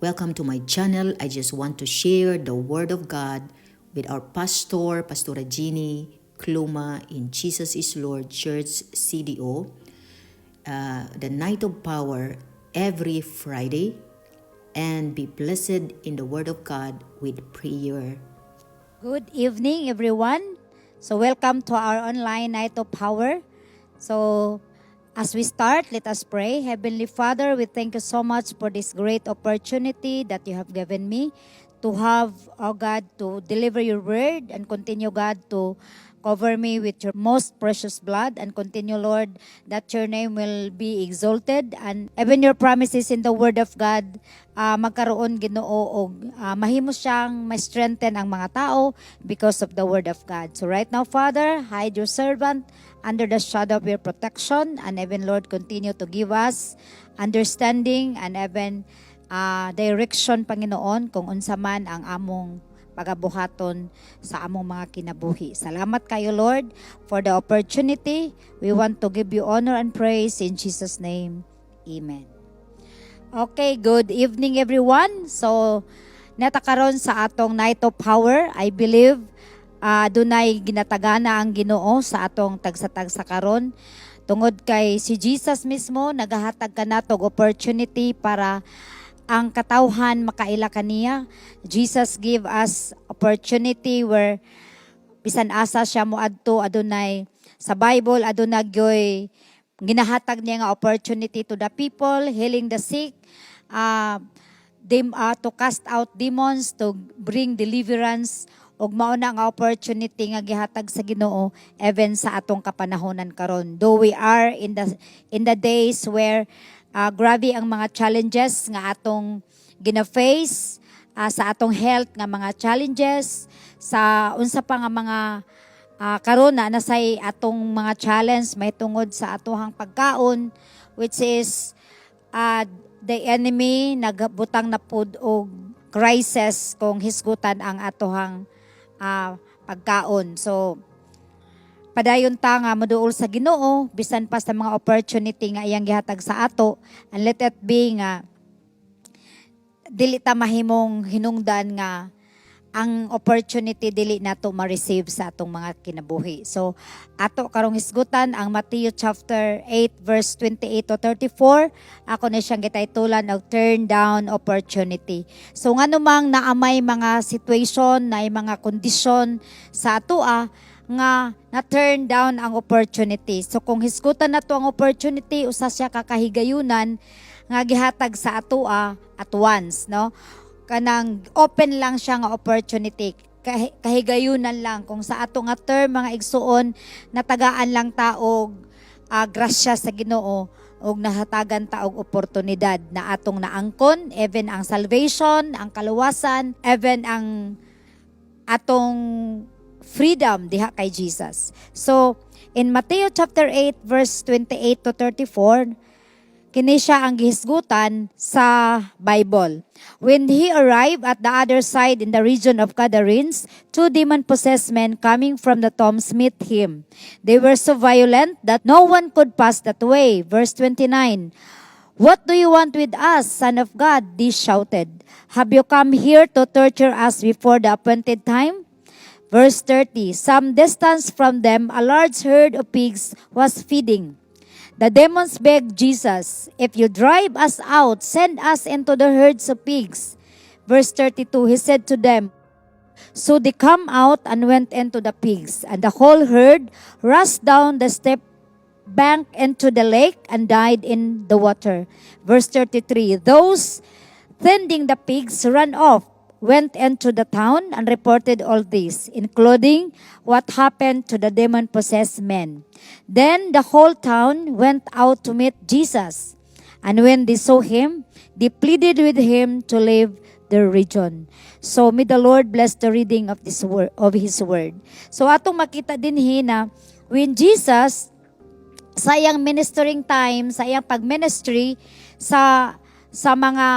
Welcome to my channel. I just want to share the Word of God with our pastor, Pastora Jeannie Cloma in Jesus is Lord Church CDO. The Night of Power every Friday, and be blessed in the Word of God with prayer. Good evening, everyone. So, welcome to our online Night of Power. So, as we start, let us pray. Heavenly Father, we thank you so much for this great opportunity that you have given me to have, oh God, to deliver your word and continue, God, to cover me with your most precious blood and continue, Lord, that your name will be exalted and even your promises in the word of God, magkaroon, Ginoo, og mahimo siyang ma-strengthen ang mga tao because of the word of God. So right now, Father, hide your servant under the shadow of your protection and even, Lord, continue to give us understanding and even direction, Panginoon, kung unsa man ang among pagabuhaton sa among mga kinabuhi. Salamat kayo, Lord, for the opportunity. We want to give you honor and praise in Jesus' name. Amen. Okay, good evening, everyone. So, naa ta karon sa atong Night of Power. I believe dunay ginatagana ang Ginoo sa atong tagsa-tagsa karon. Tungod kay si Jesus mismo nagahatag kanato og opportunity para ang katawhan makaila kaniya. Jesus give us opportunity where bisan asa siya moadto, adunay sa Bible, adunay gyoy ginahatag niya nga opportunity to the people, healing the sick, to cast out demons, to bring deliverance, ug mao na nga opportunity nga gihatag sa Ginoo even sa atong kapanahonan karon. Though we are in the days where grabe ang mga challenges nga atong gina-face, sa atong health nga mga challenges, sa unsa pa nga mga karon na nasay atong mga challenge may tungod sa atohang pagkaon, which is the enemy nagbutang na pud og crisis kung hisgutan ang atohang pagkaon. So padayon ta nga moduol sa Ginoo bisan pa sa mga opportunity nga iyang gihatag sa ato, and let it be nga dili ta mahimong hinungdan nga ang opportunity dili nato ma-receive sa atong mga kinabuhi. So ato karong hisgutan ang Matthew chapter 8 verse 28 to 34. Ako na siyang gitaytulan og "Turn Down Opportunity". So ngano mang naa may mga situation na mga kondisyon sa atoa nga na turn down ang opportunity. So kung hisgutan nato ang opportunity, usa siya ka kahigayunan nga gihatag sa atoa at once, no? Kanang open lang siya nga opportunity. Kahigayunan lang kung sa ato nga term, mga igsuon, natagaan lang ta og grasya sa Ginoo og nahatagan ta og oportunidad na atong naangkon, even ang salvation, ang kaluwasan, even ang atong freedom diha kay Jesus. So, in Matthew chapter 8 verse 28 to 34, kini siya ang gihisgutan sa Bible. When he arrived at the other side in the region of Gadarenes, two demon-possessed men coming from the tombs met him. They were so violent that no one could pass that way. Verse 29. "What do you want with us, Son of God?" they shouted. "Have you come here to torture us before the appointed time?" Verse 30. Some distance from them, a large herd of pigs was feeding. The demons begged Jesus, "If you drive us out, send us into the herds of pigs." Verse 32, he said to them, So they come out and went into the pigs, and the whole herd rushed down the steep bank into the lake and died in the water. Verse 33, those tending the pigs ran off, went into the town and reported all this, including what happened to the demon possessed men. Then the whole town went out to meet Jesus. And when they saw him, they pleaded with him to leave the region. So may the Lord bless the reading of this word of his word. So atong makita dinhi na when Jesus sa iyang ministering time, sa iyang pag-ministry sa mga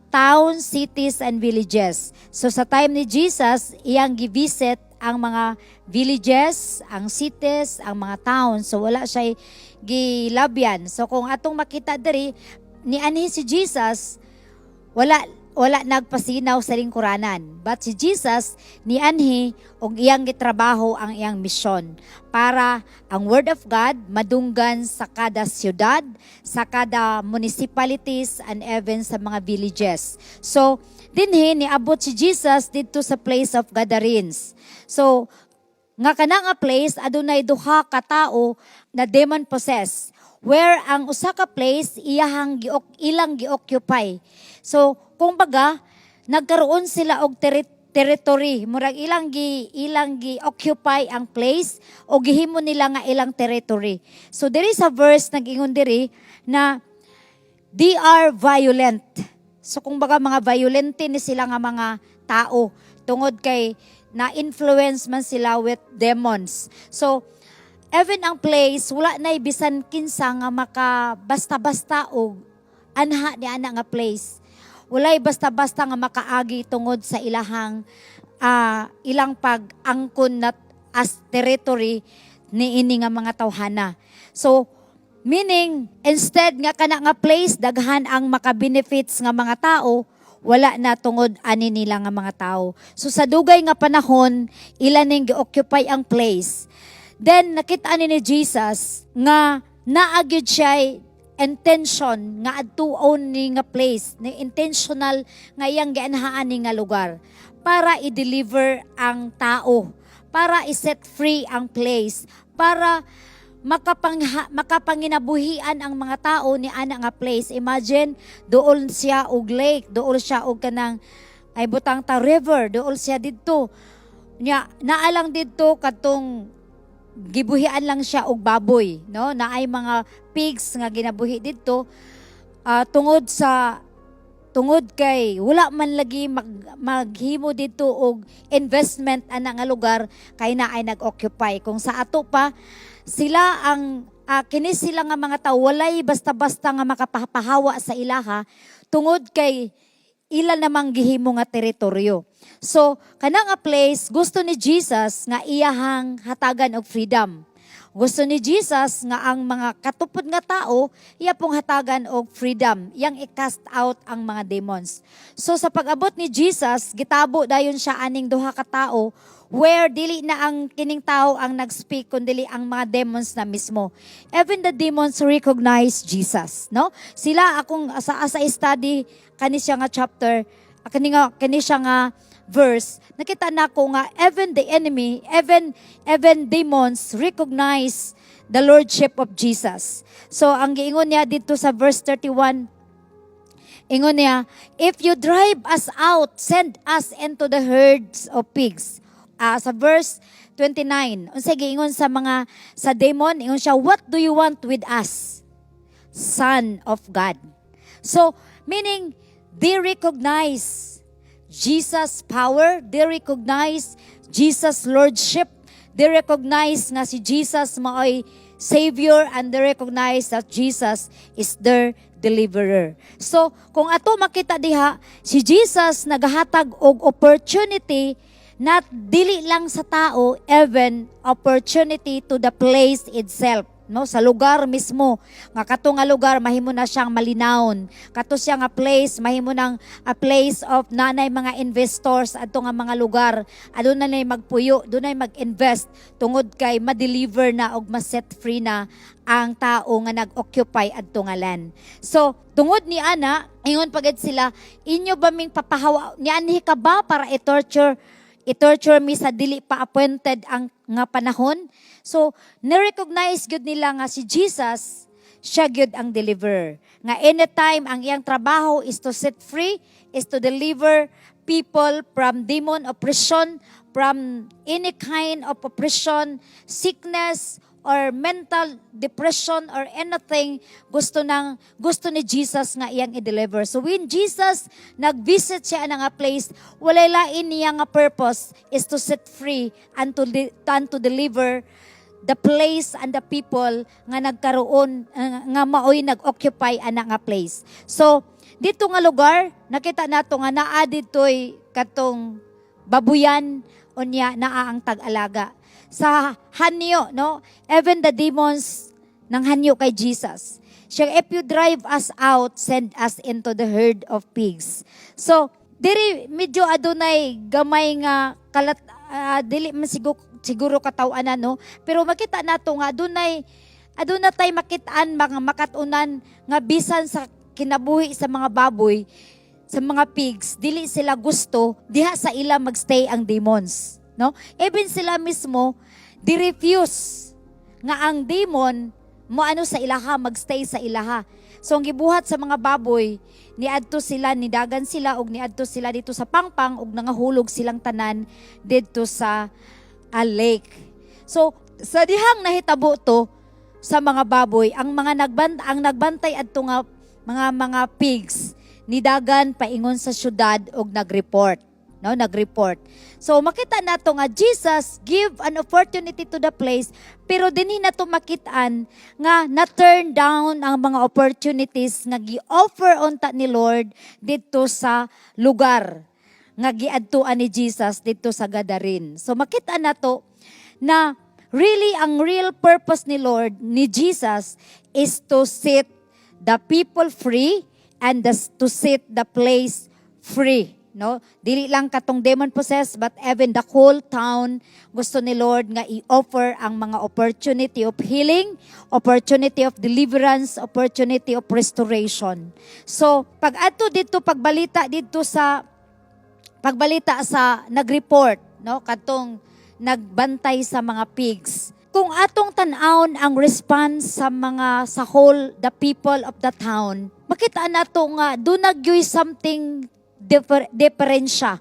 towns, cities, and villages. So sa time ni Jesus, iyang gi-visit ang mga villages, ang cities, ang mga towns. So wala siya gilabyan. So kung atong makita diri, nianhi si Jesus, wala Wala nagpasinaw sa lingkuranan. But si Jesus nianhi og iyang gitrabaho ang iyang misyon para ang Word of God madunggan sa kada syudad, sa kada municipalities and even sa mga villages. So, dinhi niabot si Jesus didto sa place of Gadarenes. So, nga kana nga place adunay duha ka tawo na demon possessed where ang usa ka place iyahang giok ilang gi-occupy. So, kung baga nagkaroon sila og territory, murag ilang gi occupy ang place o gihimo nila nga ilang territory. So there is a verse nag-ingon diri na they are violent. So kung baga mga violente ni sila nga mga tao tungod kay na-influence man sila with demons. So even ang place wala na bisan kinsa nga maka basta-basta og anha ni ana nga place. Walay basta-basta nga makaagi tungod sa ilahang ilang pag-angkon na as territory ni ini nga mga tawhana. So meaning, instead nga kana nga place daghan ang maka-benefits nga mga tao, wala na tungod ani nila nga mga tao. So sa dugay nga panahon, ila ning gi-occupy ang place. Then nakita ni Jesus nga naa gyud siya intention nga adtuon ni nga place, ni intentional nga iyang gianhaan ni nga lugar para i-deliver ang tao, para i-set free ang place, para makapanginabuhian ang mga tao ni ana nga place. Imagine, dool siya og lake, dool siya og kanang ay butang ta river, dool siya didto. Nya naa lang didto kadtong gibuhian lang siya og baboy, no? Naay mga pigs nga ginabuhi didto tungod kay wala man lagi maghimo didto og investment ana nga lugar kay naay nag-occupy. Kung sa ato pa sila ang kini sila nga mga tao, walay basta-basta nga makapahawa sa ilaha tungod kay ila namang gihimo nga teritoryo. So, kana nga place, gusto ni Jesus nga iyahang hatagan og freedom. Gusto ni Jesus nga ang mga katupod nga tao, iya pong hatagan og freedom, iyang i-cast out ang mga demons. So sa pag-abot ni Jesus, gitabo dayon siya aning duha ka tawo where dili na ang kining tao ang nag-speak kundi ang mga demons na mismo. Even the demons recognize Jesus, no? Sila akong sa study kani siya nga chapter, kani nga kani siya nga verse, nakita nako nga even the enemy, even demons recognize the lordship of Jesus. So ang giingon niya dito sa verse 31, ingon niya, "If you drive us out, send us into the herds of pigs." Sa verse 29, unsay giingon sa mga sa demon, ingon siya, "What do you want with us, Son of God?" So, meaning, they recognize Jesus' power, they recognize Jesus' lordship, they recognize nga si Jesus maoy Savior, and they recognize that Jesus is their deliverer. So, kung ato makita diha, si Jesus nagahatag og opportunity not dili lang sa tao, even opportunity to the place itself, no, sa lugar mismo nga kato nga lugar mahimo na siyang malinawon, kato siya nga place mahimo nang a place of nanay mga investors adto nga mga lugar, aduna nay magpuyo, dunay mag-invest tungod kay ma-deliver na og ma-set free na ang tao nga nag-occupy adto nga land. So tungod ni ana, ingon pagid sila, "Inyo ba ming papahawa, nianhi ka ba para i-torture mi sa dili pa appointed ang nga panahon?" So, na-recognize gyud nila nga si Jesus, siya gyud ang deliverer. Nga anytime ang iyang trabaho is to set free, is to deliver people from demon oppression, from any kind of oppression, sickness, or mental depression or anything, gusto ni Jesus nga iyang i-deliver. So when Jesus nag-visit siya na nga place, walay lain niya nga purpose is to set free and to deliver the place and the people nga nagkaroon nga maoy nag-occupy ana nga place. So dito nga lugar nakita nato nga naa dito'y katong babuyan, unya naa ang tag-alaga. Sa hanyo, no? Even the demons nang hanyo kay Jesus. Siya, "If you drive us out, send us into the herd of pigs." So, diri medyo adunay gamay nga kalat, dili man siguro kataw-anan, no, pero makita nato nga aduna tay makitaan mga makat-unan nga bisan sa kinabuhi sa mga baboy, sa mga pigs, dili sila gusto diha sa ila magstay ang demons, no? Even sila mismo di refuse nga ang demon mo ano sa ilaha, magstay sa ilaha. So ang gibuhat sa mga baboy, niadto sila, nidagan sila og niadto sila dito sa pangpang og nangahulog silang tanan didto sa a lake. So sa dihang nahitabo to sa mga baboy, ang nagbantay adto nga mga pigs nidagan paingon sa syudad og nagreport, no? Nagreport. So makita nato nga Jesus give an opportunity to the place, pero dinhi nato makitaan nga na turn down ang mga opportunities nga gi-offer unta ni Lord didto sa lugar nga giadtuan ni Jesus didto sa Gadarene. So makita nato na really ang real purpose ni Lord, ni Jesus, is to set the people free and to set the place free, no? Dili lang katong demon possessed but even the whole town, gusto ni Lord nga i-offer ang mga opportunity of healing, opportunity of deliverance, opportunity of restoration. So pag adto dito, pagbalita sa nagreport, no, katong nagbantay sa mga pigs, kung atong tan-awon ang response sa mga sa whole the people of the town, makita nato nga duna gyoy something diferensya.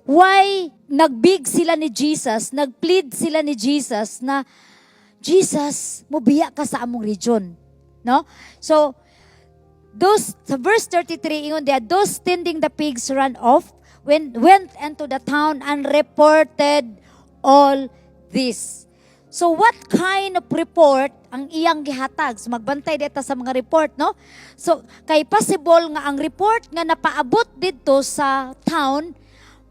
Why nagbig sila ni Jesus, nagplead sila ni Jesus na, "Jesus, mubiya ka sa among region," no? So those sa verse 33, ingon diya, "Those tending the pigs ran off when went into the town and reported all this." So what kind of report ang iyang gihatag? So magbantay dito sa mga report, no? So kay possible nga ang report nga napaabot didto sa town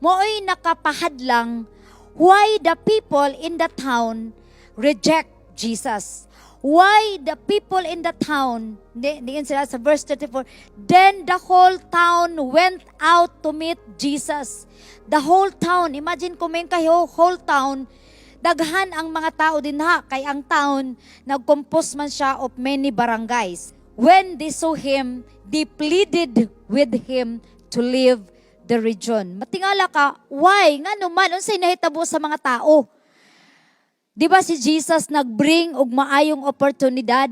mo'y nakapahadlang why the people in the town reject Jesus. Why the people in the town, di sila sa verse 34, "Then the whole town went out to meet Jesus." The whole town, imagine kung may kayo whole town, daghan ang mga tao dinha kay ang town nagcompose man siya of many barangays. "When they saw him, they pleaded with him to leave the region." Matingala ka, why? Ngano man, unsay nahitabo sa mga tao? Di ba si Jesus nagbring og maayong oportunidad?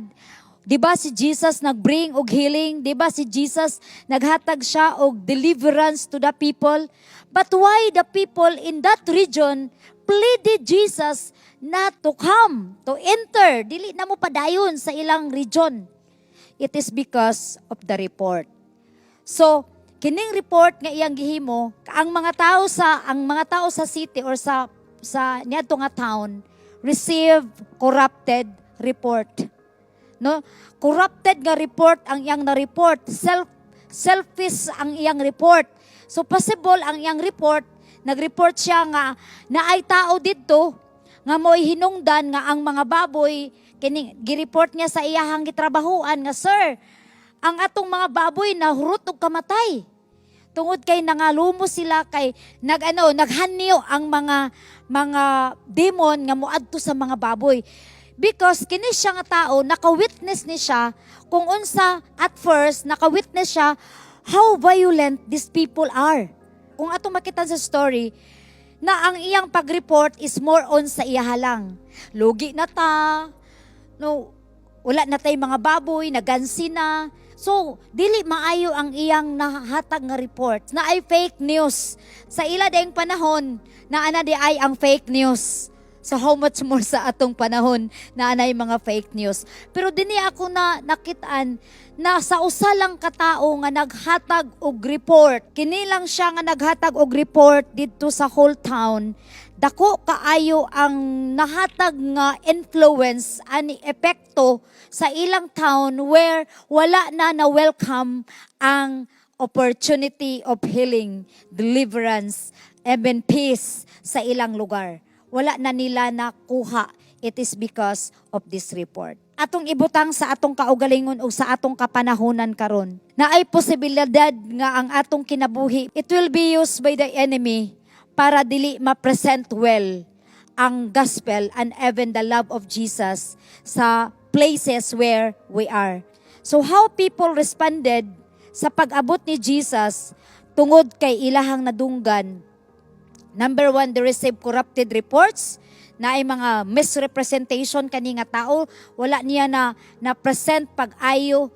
Di ba si Jesus nagbring og healing? Di ba si Jesus naghatag siya og deliverance to the people? But why the people in that region pleaded Jesus not to come, to enter, dili na mo padayon sa ilang region? It is because of the report. So, kining report nga iyang gihimo, ang mga tao sa city or sa niadto nga town receive corrupted report. No? Corrupted nga report ang iyang na-report. Selfish ang iyang report. So possible ang iyang report, nag-report siya nga naay tao didto nga mo'y hinungdan nga ang mga baboy, kini gi-report niya sa iyahang gitrabahuan nga, "Sir, ang atong mga baboy nahurot og kamatay tungod kay nangalumo sila kay nagano naghanyo ang mga demon nga moadto sa mga baboy," because kini siya nga tao, naka-witness ni siya kung unsa. At first, naka-witness siya how violent these people are. Kung atong makita sa story na ang iyang pag-report is more on sa iyaha lang, lugi na ta, no, wala na tay mga baboy, nagansi na. So, dili maayo ang iyang nahatag nga report. Na ay fake news. Sa ila dayong panahon, na ana di ay ang fake news. So how much more sa atong panahon na anay mga fake news. Pero dinhi ako na nakitaan na sa usa lang katao nga naghatag og report. Kini lang siya nga naghatag og report didto sa whole town. Dako kaayo ang nahatag nga influence ani epekto sa ilang town where wala na na welcome ang opportunity of healing, deliverance, even peace sa ilang lugar. Wala na nila nakuha. It is because of this report. Atong ibutang sa atong kaugalingon o sa atong kapanahonan karon. Naay posibilidad nga ang atong kinabuhi, it will be used by the enemy para dili ma-present well ang gospel and even the love of Jesus sa places where we are. So how people responded sa pag-abot ni Jesus tungod kay ilahang nadunggan? Number one, they received corrupted reports na ay mga misrepresentation kani nga tao, wala niya na na present pag-ayo,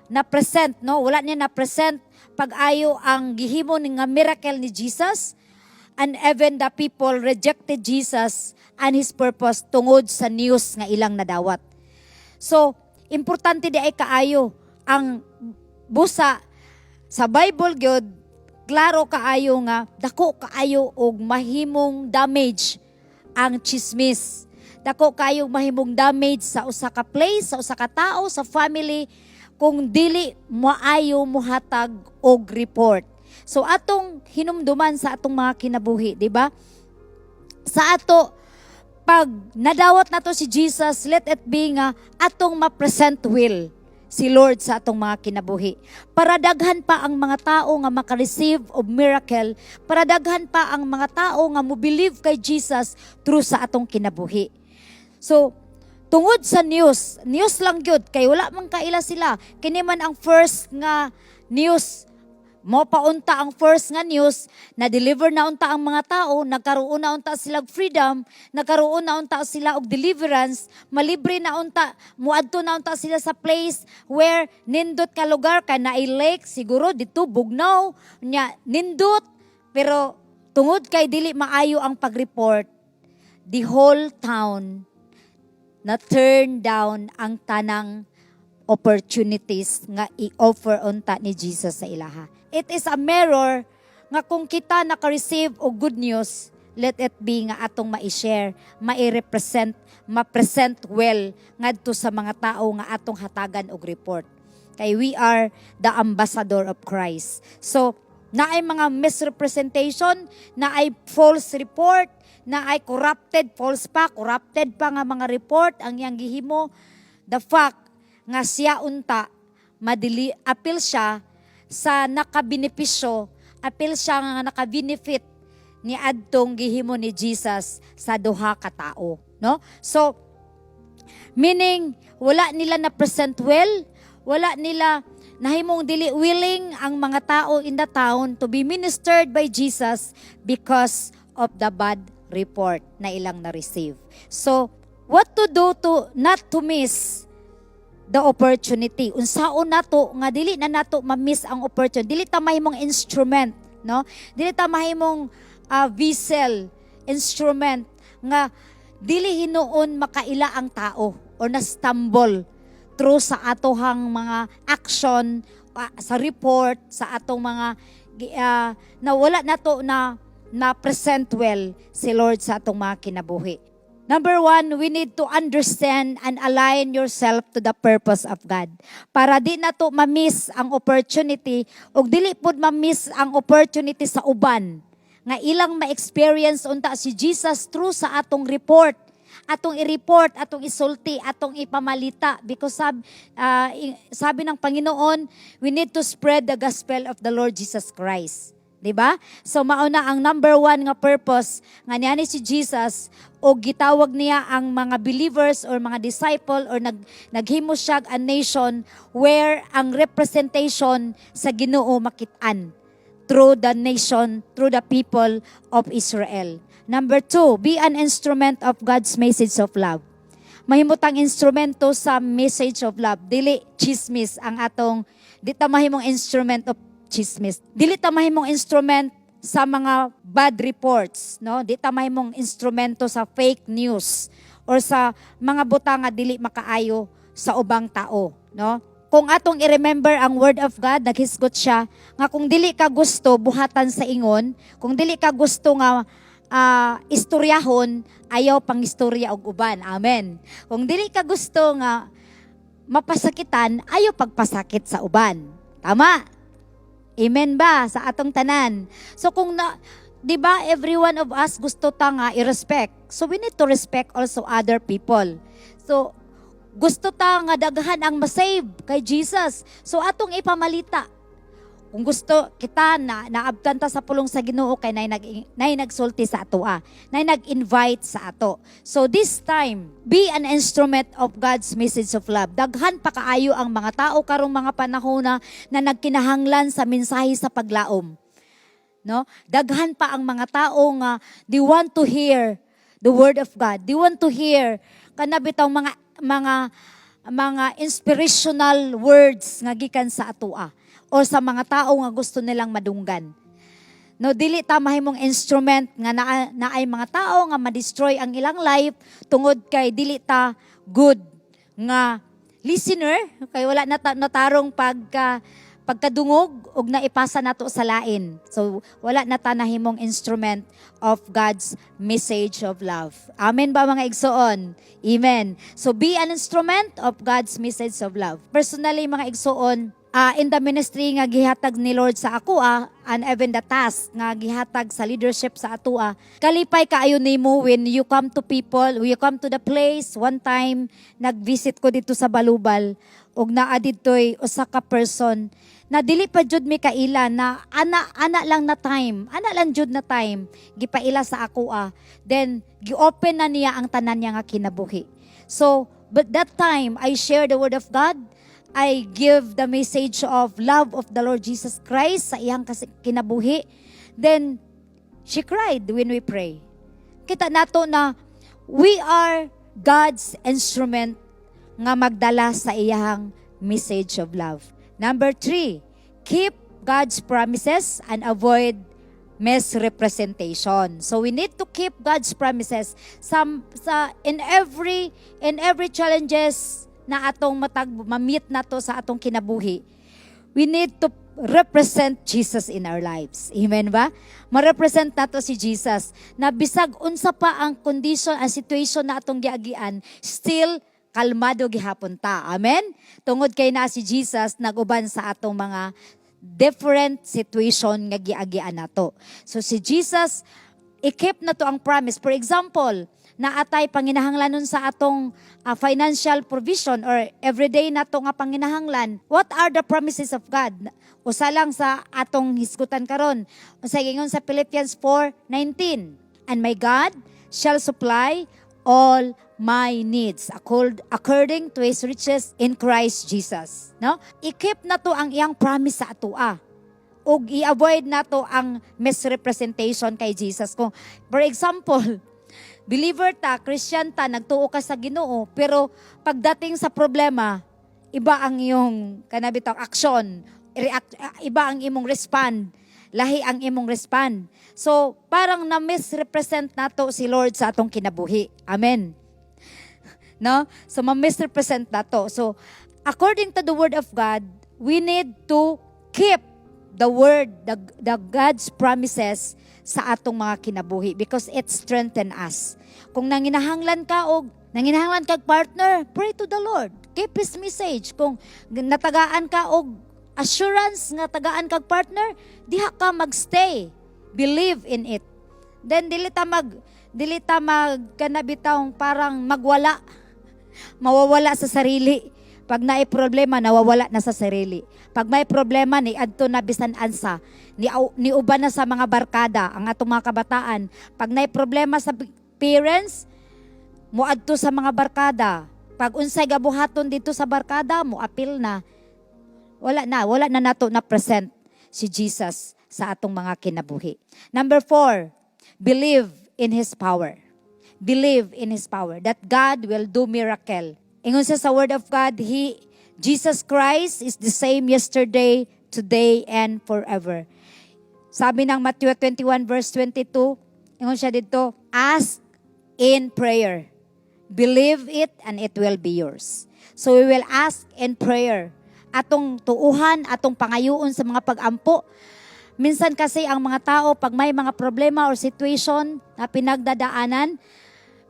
na present, no, wala niya na present pag-ayo ang gihimo ni nga miracle ni Jesus, and even the people rejected Jesus and his purpose tungod sa news nga ilang nadawat. So importante di ay kaayo ang busa sa Bible gyud, klaro kaayo nga dako kaayo og mahimong damage ang chismis. Dako kaayo mahimong damage sa usa ka place, sa usa ka tao, sa family kung dili maayo muhatag og report. So atong hinumduman sa atong mga kinabuhi, di ba? Sa ato pag nadawat nato si Jesus, let it be nga atong ma-present well si Lord sa atong mga kinabuhi. Para daghan pa ang mga tao nga maka-receive of miracle, para daghan pa ang mga tao nga mo believe kay Jesus through sa atong kinabuhi. So, tungod sa news, news lang gyud kay wala man kaila sila. Kini man ang first nga news mo paunta, ang first nga news na deliver na unta ang mga tao, nagkaroon na unta sila og freedom, nagkaroon na unta sila og deliverance, malibre na unta, muadto na unta sila sa place where nindot ka lugar ka na lake siguro dito bugnaw nya nindot, pero tungod kay dili maayo ang pag-report, the whole town na turn down ang tanang opportunities nga i-offer unta ni Jesus sa ilaha. It is a mirror nga kung kita naka-receive og good news, let it be nga atong ma-share, ma-represent, ma-present well ngadto sa mga tao nga atong hatagan og report. Kay we are the ambassador of Christ. So, naay mga misrepresentation, naay false report, naay corrupted, false pa, corrupted pa nga mga report ang iyang gihimo. The fact nga siya unta, madili, apil siya sa nakabenepisyo, apil siya nga nakabenefit ni adtong gihimo ni Jesus sa duha ka tao, no? So, meaning wala nila na present well, wala nila nahimong dili willing ang mga tao in the town to be ministered by Jesus because of the bad report na ilang na-receive. So, what to do to not to miss the opportunity? Unsaon nato nga dili na nato ma-miss ang opportunity? Dili ta mahimong instrument, no? Dili ta mahimong vessel, instrument nga dili hinuon makaila ang tao or na stumble through sa atohang mga action, sa report sa atong mga na wala nato na na present well si Lord sa atong mga kinabuhi. Number one, we need to understand and align yourself to the purpose of God. Para di na to ma-miss ang opportunity ug dili pud ma-miss ang opportunity sa uban nga ilang ma-experience unta si Jesus through sa atong report, atong i-report, atong isulti, atong ipamalita because sabi ng Panginoon, we need to spread the gospel of the Lord Jesus Christ. 'Di ba? So mauna ang number one nga purpose nga niani si Jesus o gitawag niya ang mga believers or mga disciple or naghimo siya a nation where ang representation sa Ginoo makit-an through the nation, through the people of Israel. Number two, be an instrument of God's message of love. Mahimutang instrumento sa message of love. Dili chismis ang atong, di ta mahimong instrument of chismis. Dili ta mahimong instrument sa mga bad reports, no? Di ta mahimong instrumento sa fake news or sa mga butang nga dili makaayo sa ubang tao, no? Kung atong i-remember ang word of God, naghisgot siya nga kung dili ka gusto buhatan sa ingon, kung dili ka gusto nga istoryahon, ayaw pang istorya og uban. Amen. Kung dili ka gusto nga mapasakitan, ayaw pagpasakit sa uban. Tama? Amen ba sa atong tanan? So kung na, 'di ba, every one of us gusto ta nga i-respect. So we need to respect also other people. So Gusto ta nga daghan ang masave kay Jesus. So atong ipamalita. Kung gusto kita na naabtan ta sa pulong sa Ginoo kay nay nagsulti sa atoa, nay nag-invite sa ato. So this time, be an instrument of God's message of love. Daghan pa kaayo ang mga tao karong mga panahon na nagkinahanglan sa mensahe sa paglaom. No? Daghan pa ang mga tao nga they want to hear the word of God. They want to hear kana bitawng mga inspirational words nga gikan sa atoa o sa mga tao nga gusto nilang madunggan. No, dili ta mahimong instrument nga naay mga tao nga ma-destroy ang ilang life tungod kay dili ta good nga listener, kay wala na natarong pagkadungog ug naipasa nato sa lain. So wala na ta nahimong instrument of God's message of love. Amen ba, mga igsoon? Amen. So be an instrument of God's message of love. Personally, mga igsoon, in the ministry nga gihatag ni Lord sa ako and even the task nga gihatag sa leadership sa ato, kalipay kaayo nimo when you come to people, when you come to the place. One time nag-visit ko dito sa Balubal ug naa didtoy usa ka person na dili pa jud mi kaila na ana ana lang na time, ana lang jud na time gipaila sa ako. Then gi-open na niya ang tanan niya nga kinabuhi. So but that time I share the word of God. I give the message of love of the Lord Jesus Christ sa iyang kinabuhi. Then she cried when we pray. Kita nato na we are God's instrument nga magdala sa iyang message of love. Number 3, keep God's promises and avoid misrepresentation. So we need to keep God's promises sa in every challenges na atong matag ma-meet nato sa atong kinabuhi. We need to represent Jesus in our lives. Amen ba? Ma-represent nato si Jesus na bisag unsa pa ang condition, ang situation na atong giagian, still kalmado gihapon ta. Amen? Tungod kay na si Jesus nag-uban sa atong mga different situation nga giagian nato. So si Jesus, i-keep nato ang promise. For example, naatay panginahanglanon sa atong financial provision or everyday nato nga panginahanglan. What are the promises of God? Usa lang sa atong hisgutan karon. Unsay giingon sa Philippians 4:19? "And my God shall supply all my needs according to His riches in Christ Jesus." No? I-keep nato ang iyang promise sa atoa ug i-avoid nato ang misrepresentation kay Jesus. Kung for example, believer ta, Christian ta, nagtuo ka sa Ginoo, pero pagdating sa problema, iba ang iyong kana bitawng action, react, iba ang imong respond, lahi ang imong respond. So, parang na-misrepresent nato si Lord sa atong kinabuhi. Amen. No? So, ma-misrepresent nato. So, according to the word of God, we need to keep the word, the God's promises sa atong mga kinabuhi because it strengthen us. Kung nanginahanglan ka og nanginahanglan kag partner, pray to the Lord. Keep His message. Kung natagaan ka og assurance nga tagaan kag partner, diha ka magstay. Believe in it. Then dili ta mag kana bitawng parang magwala, mawawala sa sarili. Pag naay problema, nawawala na sa sarili. Pag may problema, ni adto na bisan ansa, ni uban na sa mga barkada, ang atong mga kabataan. Pag naay problema sa parents, moadto sa mga barkada. Pag unsay gabuhaton dito sa barkada, mo apil na. Wala na nato na present si Jesus sa atong mga kinabuhi. Number 4, believe in His power. Believe in His power that God will do miracle. Ingon siya sa Word of God, Jesus Christ is the same yesterday, today, and forever. Sabi ng Matthew 21 verse 22, ingon siya dito, "Ask in prayer. Believe it and it will be yours." So we will ask in prayer. Atong tuuhan, atong pangayoon sa mga pag-ampo. Minsan kasi ang mga tao, pag may mga problema or situation na pinagdadaanan,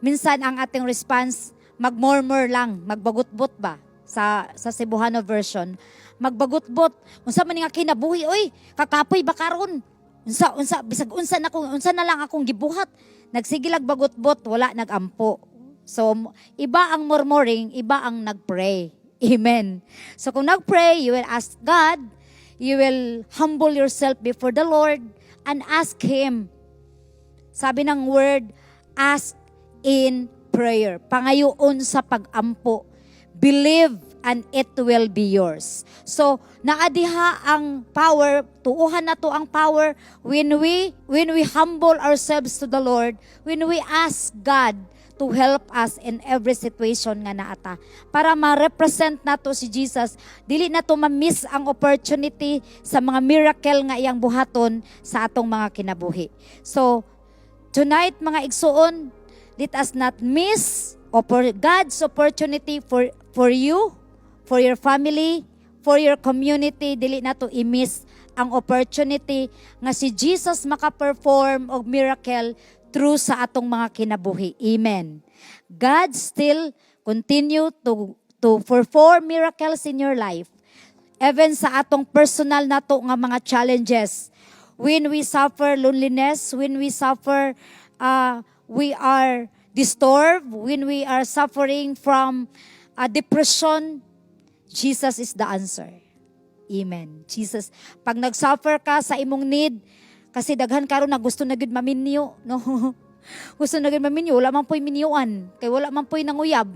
minsan ang ating response, magmurmur lang, magbagutbot ba sa Cebuano version. Magbagutbot. "Unsa man nga kinabuhi, oy, kakapoy ba karon? Unsa unsa bisag unsa na kung unsa na lang akong gibuhat." Nagsigilag bagutbot, wala nagampo. So, iba ang murmuring, iba ang nagpray. Amen. So, kung nagpray, you will ask God, you will humble yourself before the Lord and ask Him. Sabi ng word, ask in prayer. Pangayoon sa pagampo. Believe and it will be yours. So, naa diha ang power, tuuhan nato ang power when we humble ourselves to the Lord, when we ask God to help us in every situation nga naa ta. Para ma-represent nato si Jesus, dili nato ma-miss ang opportunity sa mga miracle nga iyang buhaton sa atong mga kinabuhi. So, tonight, mga igsuon, let us not miss God's opportunity for you, for your family, for your community. Dili nato i-miss ang opportunity nga si Jesus maka-perform og miracle through sa atong mga kinabuhi. Amen. God still continue to perform miracles in your life. Even sa atong personal nato nga mga challenges. When we suffer loneliness, when we suffer, we are disturbed, when we are suffering from depression, Jesus is the answer. Amen. Jesus, pag nag-suffer ka sa imong need, kasi daghan karon na gusto na gyud maminyo, no? Gusto na gyud maminyo, wala man po'y minyuan, kay wala man po'y nanguyab.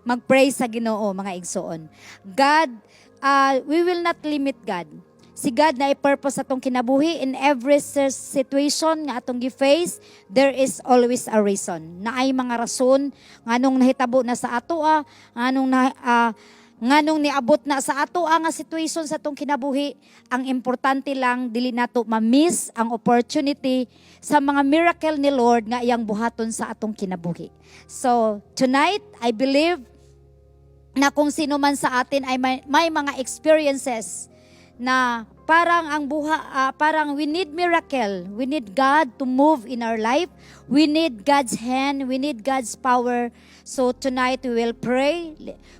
Mag-pray sa Ginoo, mga igsoon. God, we will not limit God. Si God naay purpose atong kinabuhi. In every situation nga atong gi-face, there is always a reason. Naay mga rason nganong nahitabo na sa ato, nganong niabot na sa ato nga situation sa atong kinabuhi. Ang importante lang, dili nato ma-miss ang opportunity sa mga miracle ni Lord nga iyang buhaton sa atong kinabuhi. So, tonight, I believe na kung sino man sa atin ay may mga experiences na parang ang buha parang we need miracle, we need God to move in our life, we need God's hand, we need God's power. So tonight we will pray.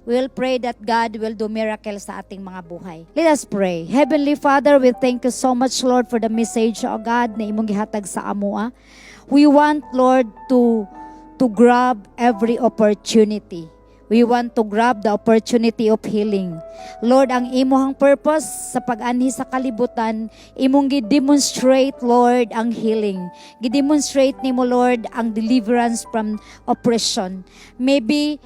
We will pray that God will do miracle sa ating mga buhay. Let us pray. Heavenly Father, we thank you so much, Lord, for the message, O God, na imong gihatag sa amoa. We want, Lord, to grab every opportunity. We want to grab the opportunity of healing. Lord, ang imuhang purpose sa pag-anhi sa kalibutan, imong gi-demonstrate, Lord, ang healing. Gi-demonstrate nimo, Lord, ang deliverance from oppression. Maybe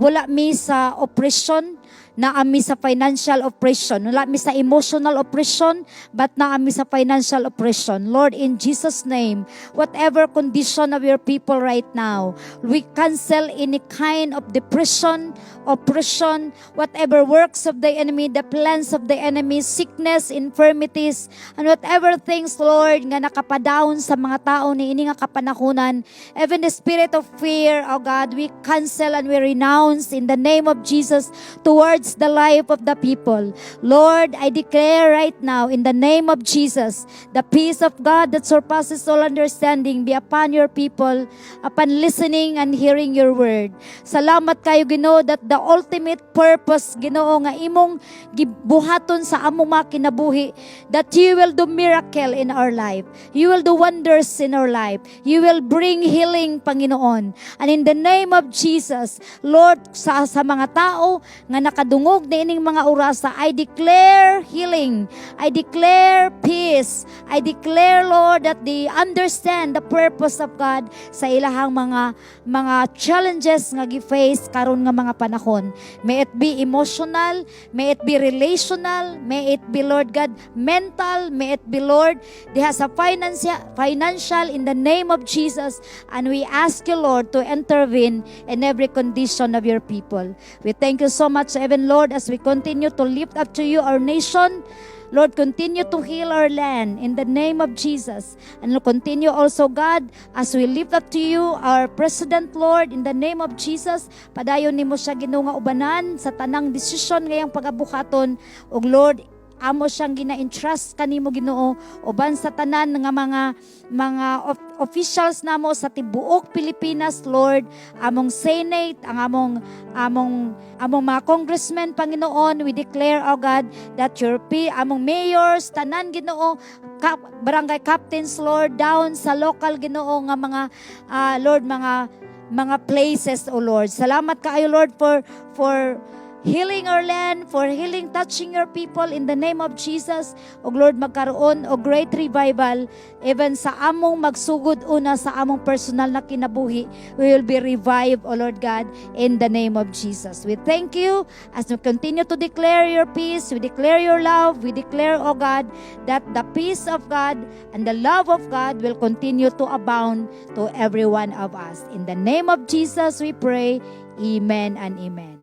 wala mi sa oppression, naa mi sa financial oppression. Wala mi sa emotional oppression, but naa mi sa financial oppression. Lord, in Jesus' name, whatever condition of your people right now, we cancel any kind of depression, oppression, whatever works of the enemy, the plans of the enemy, sickness, infirmities, and whatever things, Lord, nga nakapadown sa mga tao ni ini nga kapanahunan, even the spirit of fear, oh God, we cancel and we renounce in the name of Jesus towards the life of the people. Lord, I declare right now in the name of Jesus, the peace of God that surpasses all understanding be upon your people upon listening and hearing your word. Salamat kayo, Ginoo, that the ultimate purpose, Ginoo, nga imong gibuhaton sa among mga kinabuhi, that you will do miracle in our life. You will do wonders in our life. You will bring healing, Panginoon. And in the name of Jesus, Lord, sa mga tao nga nakadungog na ining mga orasa, I declare healing. I declare peace. I declare, Lord, that they understand the purpose of God sa ilahang mga challenges nga gi-face karon nga mga panahon. May it be emotional, may it be relational, may it be, Lord God, mental, may it be, Lord, diha sa financial, in the name of Jesus. And we ask you, Lord, to intervene in every condition of your people. We thank you so much, even, Lord, as we continue to lift up to you our nation. Lord, continue to heal our land in the name of Jesus. And continue also, God, as we lift up to you our President, Lord, in the name of Jesus. Padayon nimo siya, Ginoo, nga ubanan sa tanang desisyon nga iyang pagabuhaton. Ug Lord, Amo siyang gina-entrust kanimo, Ginoo, uban sa tanan nga mga officials namo sa tibuok Pilipinas, Lord, among Senate, ang among mga congressmen, Panginoon. We declare, O God, that your among mayors, tanan, Ginoo, barangay captains, Lord, down sa local, Ginoo, nga mga Lord, mga places, O Lord. Salamat kaayo, Lord, for healing our land, for healing, touching your people in the name of Jesus. O Lord, magkaroon og great revival even sa among magsugod una sa among personal na kinabuhi. We will be revived, O Lord God, in the name of Jesus. We thank you as we continue to declare your peace, we declare your love, we declare, O God, that the peace of God and the love of God will continue to abound to every one of us. In the name of Jesus, we pray. Amen and amen.